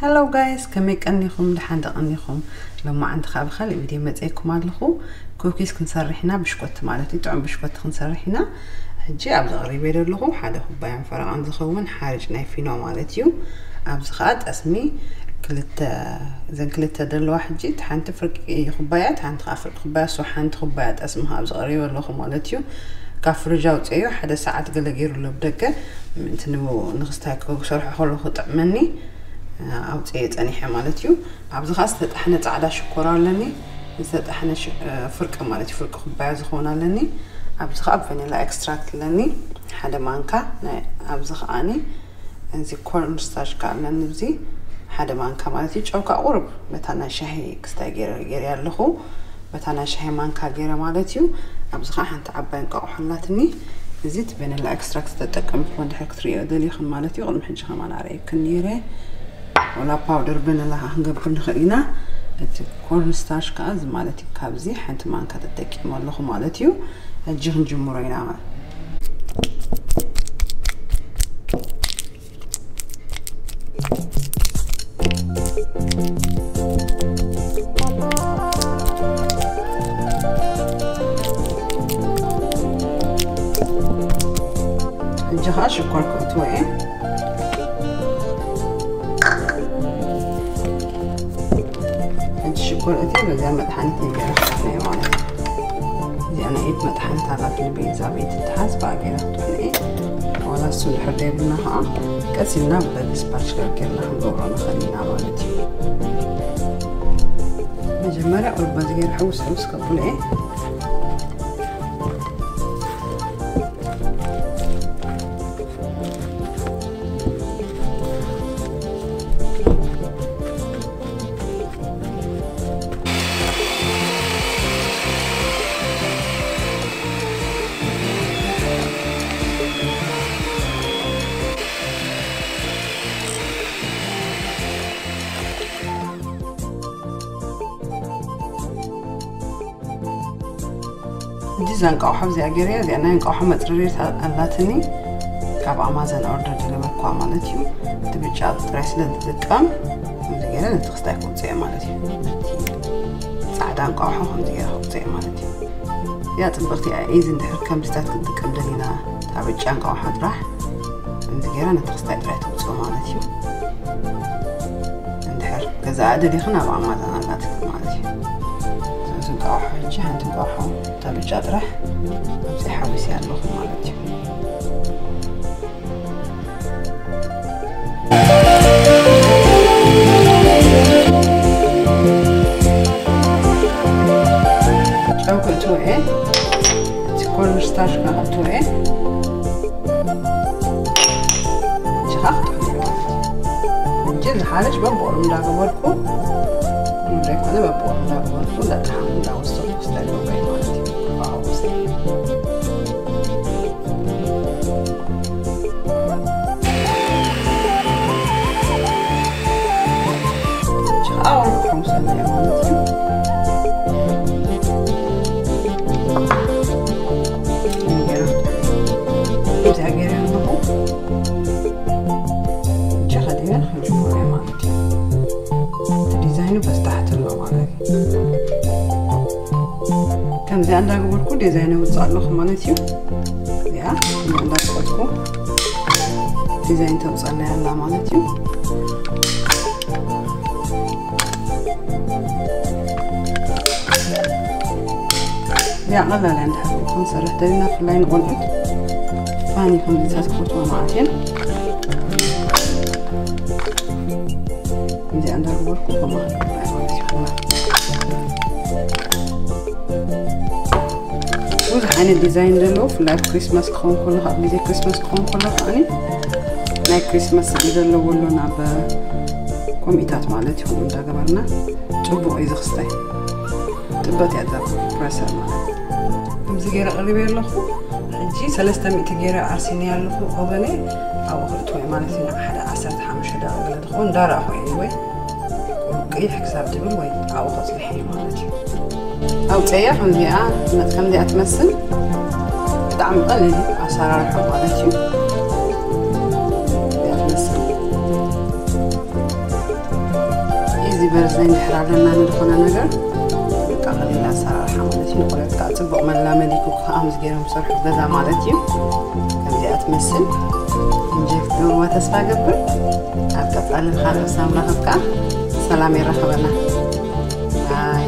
Hello guys፣ ከመይ ቀኒኹም? ደሓን ዶ ቀኒኹም? ሎማዓንቲ ካብ ካልእ ቪድዮ መፀይኩም ኣለኹ። ኩኪስ ክንሰርሕ ኢና፣ ብሽኮቲ ማለት እዩ። ጥዑም ብሽኮቲ ክንሰርሕ ኢና። ሕጂ ኣብዚ ኣቕሪበ ዘለኹ ሓደ ኩባያን ፈረቓን ዝኸውን ሓርጭ ናይ ፊኖ ማለት እዩ። ኣብዚ ከዓ ጠስሚ ክልተ፣ እዘን ክልተ ዘለዋ ሕጂ፣ እቲ ሓንቲ ፍርቂ ኩባያ፣ እቲ ሓንቲ ከዓ ፍርቂ ኩባያ፣ እሱ ሓንቲ ኩባያ ጠስሚ ከዓ ኣብዚ ኣቕሪበ ኣለኹ ማለት እዩ። ካብ ፍርጅ ኣውፅኤዮ ሓደ ሰዓት ገለ ገይሩ ኣሎ ብደገ፣ ምእንቲ ንቡ-፣ ንክስታይ ክሰርሖ ከለኹ ጥዕመኒ። ኣውፅኤ ፀኒሐ ማለት እዩ። ኣብዚ ከዓ ዝተጣሕነ ፃዕዳ ሽኮር ኣለኒ። ዝተጣሕነ ሽ-፣ ፍርቂ ማለት እዩ፣ ፍርቂ ኩባያ ዝኸውን ኣለኒ። ኣብዚ ከዓ ቨኒላ ኤክስትራክት ኣለኒ፣ ሓደ ማንካ። ናይ-፣ ኣብዚ ከዓኒ እዚ ኮርን ስታርች ከዓ ኣለኒ፣ እዚ ሓደ ማንካ ማለት እዩ። ጨው ከዓ ቁሩብ በታ ናይ ሻሂ ክስታይ ገይረ፣ ገይረ ኣለኹ። በታ ናይ ሻሂ ማንካ ገይረ ማለት እዩ። ኣብዚ ከዓ ሓንቲ ዓባይ እንቋቑሖ ኣላትኒ። እዚ እቲ ቨኒላ ኤክስትራክት ተጠቀምኩ እንድሕር ክትርእዮ ደሊኽን ማለት እዩ። ቅድሚ ሕጂ ከማን ኣርእየክን ነይረ። ወላ ፓውደር ቨኒላ ከዓ ክንገብር ንኽእል ኢና። እቲ ኮርን ስታርች ከዓ እዚ ማለት እዩ። ካብዚ ሓንቲ ማንካ ተጠቂመ ኣለኹ ማለት እዩ። ሕጂ ክንጅምሮ ኢና። ሕጂ ከዓ ሽኮር ክእትዎ እየ። ሕጂ ሽኮር እትየ በዚኣ መጥሓኒት እየ ገይረ ክጥሕነ እየ ማለት እዩ። እዚኣ ናይ ኢድ መጥሓኒት ኣላትኒ፣ ቤዛ ቤት ትሓዝ፣ ብኣ ገይረ ክጥሕነ እየ። ዋላ እሱ እንድሕር ዘይብልና ከዓ ቀስ ኢልና ብበሊ ስፓች ገርጌርና ክንገብሮ ንኽእል ኢና ማለት እዩ። መጀመርያ ቁርብ በዚ ገይረ ሕውስ ሕውስ ከብሎ እየ። እዚ እዛ እንቋቑሖ እዚኣ ገይረያ፣ እዚኣ ናይ እንቋቑሖ መፅረሪት ኣላትኒ፣ ካብ ኣማዞን ኦርደር ዝገበርኳ ማለት እዩ። እቲ ብጫ ጥራይ ስለ ዝጥቀም፣ ከምዚ ገይረ ነቲ ክስታይ ክውፅኦ ማለት እዩ። ነቲ ፃዕዳ እንቋቑሖ ከምዚ ገይረ ክውፅኦ ማለት እዩ። እዚኣ ፅብቕቲ እያ፣ ኢዚ እንድሕር ከምዚታት ክንጥቀም ደሊና፣ እታ ብጫ እንቋቑሖ ጥራሕ ከምዚ ገይረ ነቲ ክስታይ ጥራይ ተውፅኦ ማለት እዩ። እንድሕር ገዛኣ ደሊኽን ኣብ ኣማዞን ኣላትክን ማለት እዩ። ስለዚ እንቋቑሖ ሕጂ ሓንቲ እንቋቑሖ እታ ብጫ ጥራሕ ኣብዚ ሓዊሰያ ኣለኹ ማለት እዩ። ጨው ክእትዎ እየ። እቲ ኮርን ስታርች ከዓ ክእትዎ እየ። እጅኻ ክትሕሉ ማለት እዩ። ሕጂ እዚ ሓርጭ በብኦም እንዳገበርኩ፣ ዘይኮነ በብኦም እንዳገበርኩ፣ እንዳጠሓንኩ፣ እንዳወሰድኩ ክስተግብሮ ማለት እዩ። ክፋ ኣውሰ። እጅኻ ኣውርድ ከምሰለ ማለት እዩ። ገይረ፣ እዚኣ ገይረ ኣለኹ። እጅኻ ዲና ክንጅምሮ ማለት እዩ። እቲ ዲዛይኑ በዚ ታሕቲ ኣሎ ማለት እዩ። ከምዚኣ እንዳገበርኩ ዲዛይን ኣውፅእ ኣለኹ ማለት እዩ። እዚኣ እንዳገበርኩ ዲዛይን ተውፅኣለይ ኣላ ማለት እዩ። እዚኣ ቀላል እያ፣ እንድሕር ክንሰርሕ ደሊና፣ ብፍላይ ንቆልዑት ፋኒ ከምዚታት ክፈትዋ ማለት እየን። እዚኣ እንዳገበርኩ ከማን ብዙሕ ዓይነት ዲዛይን ዘለዎ፣ ብፍላይ ኣብ ክሪስማስ ክኸውን ከሎ፣ ኣብ ግዜ ክሪስማስ ክኸውን ከሎ ከዓኒ ናይ ክሪስማስ ስእሊ ዘለዎ ኣሎ፣ ናብ ኮሚታት ማለት እዩ። ከምኡ እንዳገበርና ፅቡቕ እዩ ዝኽስታይ። ጥበት እያ እዛ ፕረሰር ማለት። ከምዚ ገይረ ኣቕሪበ ኣለኹ። ሕጂ ሰለስተ ሚእቲ ገይረ ኣርሲኒ ኣለኹ ኦቨነ። ኣብኡ ክእትዎ ማለት እዩ። ንሓደ ዓሰርተ ሓሙሽተ ደቂቕ ገለ ዝኸውን እንዳረኣኹ እየ ወይ ቀይሕ ክሳብ ትብል ወይ ኣብኡ ከጽንሕ እዩ ማለት እዩ። ኣውፅያ ከምዚኣ፣ ከምዚኣ ትመስል። ብጣዕሚ ቀሊል እዩ ኣሰራርሓ ማለት እዩ። እዚኣ ትመስል። በርዘይ እንድሕር ኣለና ንዝኾነ ነገር ብጣዕሚ ቀሊል ኣሰራርሓ ማለት እዩ። ንቆልዑት ከዓ ፅቡቕ መላመዲ ክኾ ከምዚ ገይሮም ዝሰርሑ ገዛ ማለት እዩ። ከምዚኣ ትመስል እንጀል ክትገብርዋ ተስፋ ገብር። ኣብ ቀፃሊ ካልእ ሳምራ ከብካ ሰላም የራኸበና። ባይ።